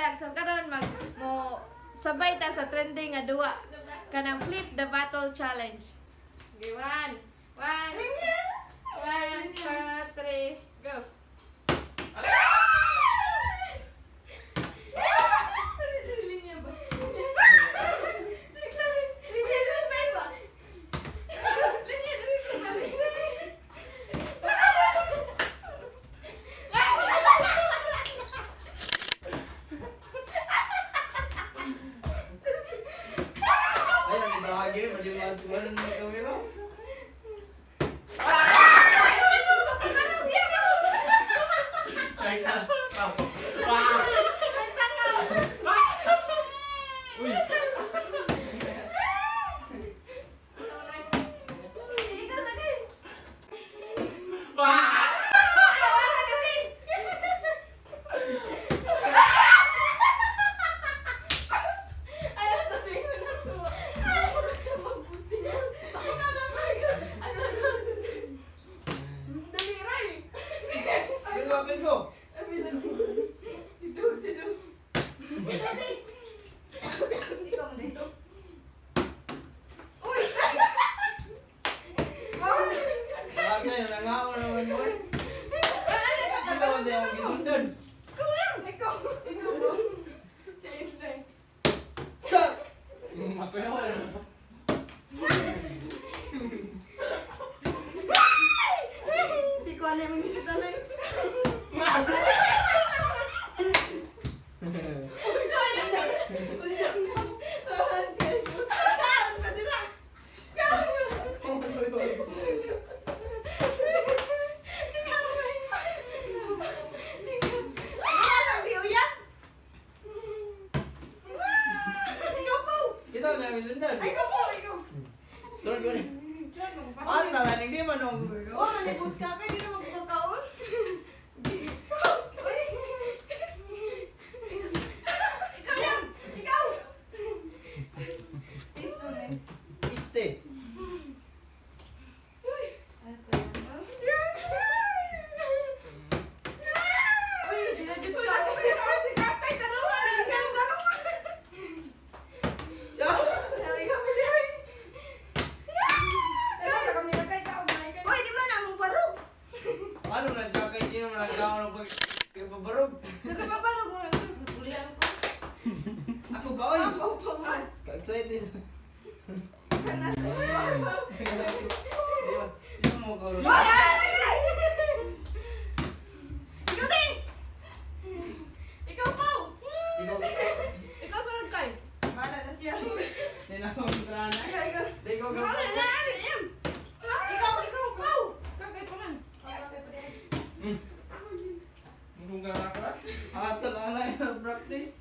vlog. So karon mag mo sabay ta sa trending nga duwa kanang flip the battle challenge. Okay, one, one, one, two, three, go. Linya ba? Si Clarice, linya ba? Linya, dali, dali. Ay, ang bahagi, maliwantuan ng kamera. Teka. Wah! Uy! Ikaw, sakay. Wah! Tawagan kasi. Ayaw sabihin ko na to. Mura ka mabuti. Ikaw na ba? Ano, ano? Dali, Ray! Apil ko, apil ko. Abi lang. Si Dug, si Dug. Dali. Ikaw mo na. Uy! Bagay, nangangaon naman mo eh. Hindi ko din ako gisundan. Ikaw. Ikaw mo. Si Inday. Sa! Ako yun. Hindi ko alam yung kita na yun. Tahan kayo. Tahan pa nila. Ikaw po. Isa ko na ako gisundan. Ikaw po, ikaw. Sunod ko ni. Ah, tala, hindi man ako. Oh, nalibot ka kay di na magkakaon. Uy. Ikaw yan. Ikaw. Isto na. Iste. Uy, dinadit ka. Si Katay, taruhan. Ikaw, taruhan. Ciao! Ikaw, ikaw. Teka, sa kamila kay tao, manay kay. Uy, di ba na mong barog? Ano na sa kay sino man nagkaon ng pag pabarog? Nagpaparog mo na. Pulihan ko. Ako ba oy? Apaw pa man. Ka-excited. Di ba? Di ba mo ka Ikaw din. Ikaw po. Ikaw. Ikaw sunod kay. Bala na siya. Di na ako na. Ikaw, ikaw. Di ko Ikaw na na na. Ikaw, ikaw po. Kagay pa man. Mukhang ka ka? Ato lang na yung practice.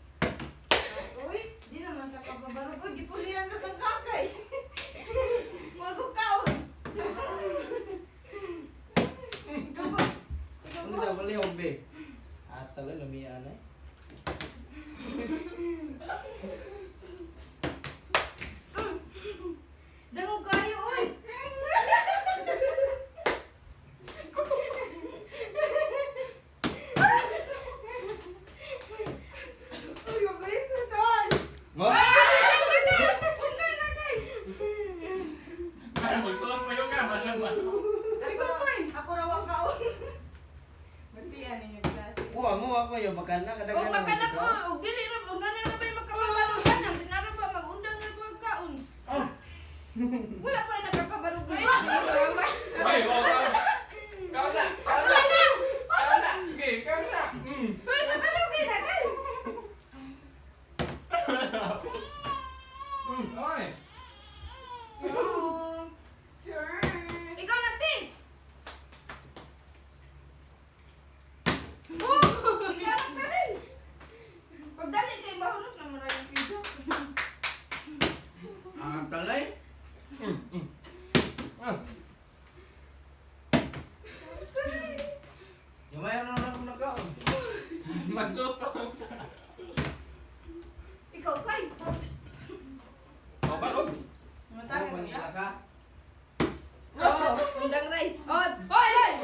Uy, di naman ka papabarog. Uy, gipulihan ka ng kakay. Magukaon. Ikaw po. Ikaw Ano po. daw pala yung be? Ato lang lumiyan eh. Dangog kayo, uy. Uy, mabilis na doon. Mo? Parang magtulos pa yung ka, man naman. Ikaw po eh. Ako raw ang kaon. Bantian ninyo klase. Kuha mo ako yung makana kadaghan. Og makanap o og dili ra og nana ra ba makapabarog ka nang dinara ba magundang ra ko kaon. Oh. Wala pa nagkapabarog na. Uy, wow ka. Kau na! Kau na! Kau na! Okay, kau na! Uy, pabarog na kay. Oy! Ikaw na ti. Ikaw na ti. Pagdali kay mahulot na mo ra yung video. Ang talay. Ah. Gamay na lang ako nakaon. Magtulos pa. Ikaw kay. Oh, barog! Oh, mangila ka. Oh, undang ray. Oh, hoy hoy.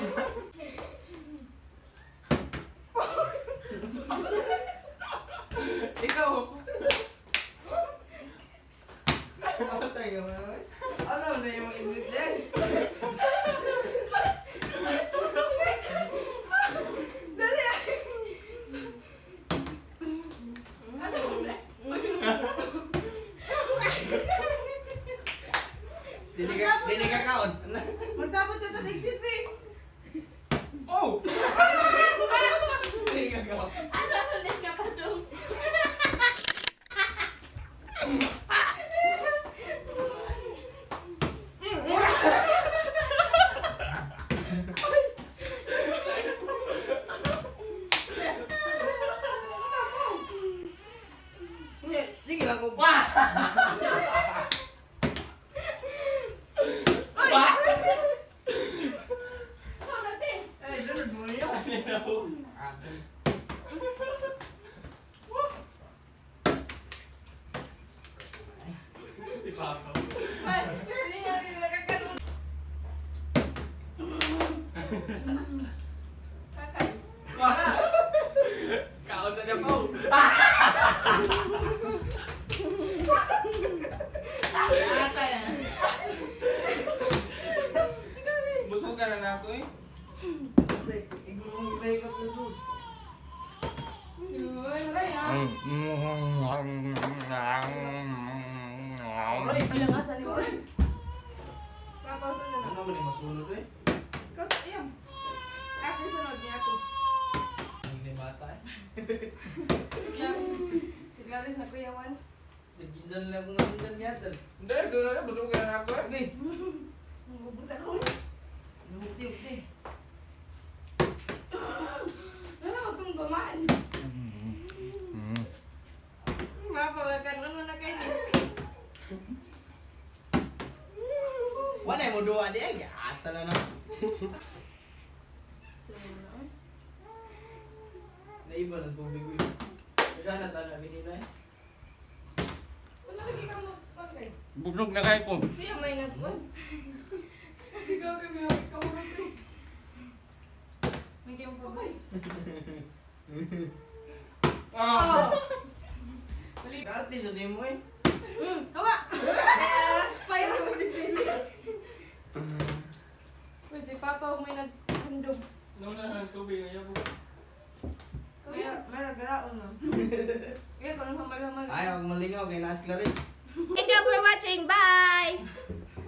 kaon. Magsabot siya tas exit eh. Oh! Sige ka. Ano ulit ka pa dong? Hindi, sige lang kung Wah! Wah! Ikaw na, Tis. Eh, sunod mo niyo. Ate. Si Papa. Ay, hindi na rin nakakaroon. Kakay. Wah! Kaon sa dapaw. Kakay na. Busog ka na na ako eh. Ate, iguro mong ibahikap sa sus. Yun, kaya. Aray! Wala nga sa liwa. Papa, sunod na. Ano man yung masunod eh? Ikaw, ayun. Ako sunod niya ako. Hindi bata eh. Si Clarice na kuyawan. Sa ginsan lang akong nasundan niya. Hindi, doon na lang. Busog ka na na ako eh. Okay. Mabubos ako. Hukti, hukti. Ano magtong bamaan? Papa, kakaroon mo na kayo. Wala mo duwa di ay. Ata na na. Naiba ng tubig ko yun. Nagana tana binila eh. Wala lagi ka mo kay. Busog na kayo po. Siya may nag-on. Ikaw kay may kahurot eh. May kayong pabay. Ah! Oh. Karte sa di mo eh. Hawa. Payo mo si Philip. Uy, si Papa may naghandog. Nung na ng tubig, ayaw ko. Kuya, meron garaon na. Kaya kung hamal-hamal. Ay, ako malingaw kay Nas Clarice. Thank you for watching. Bye!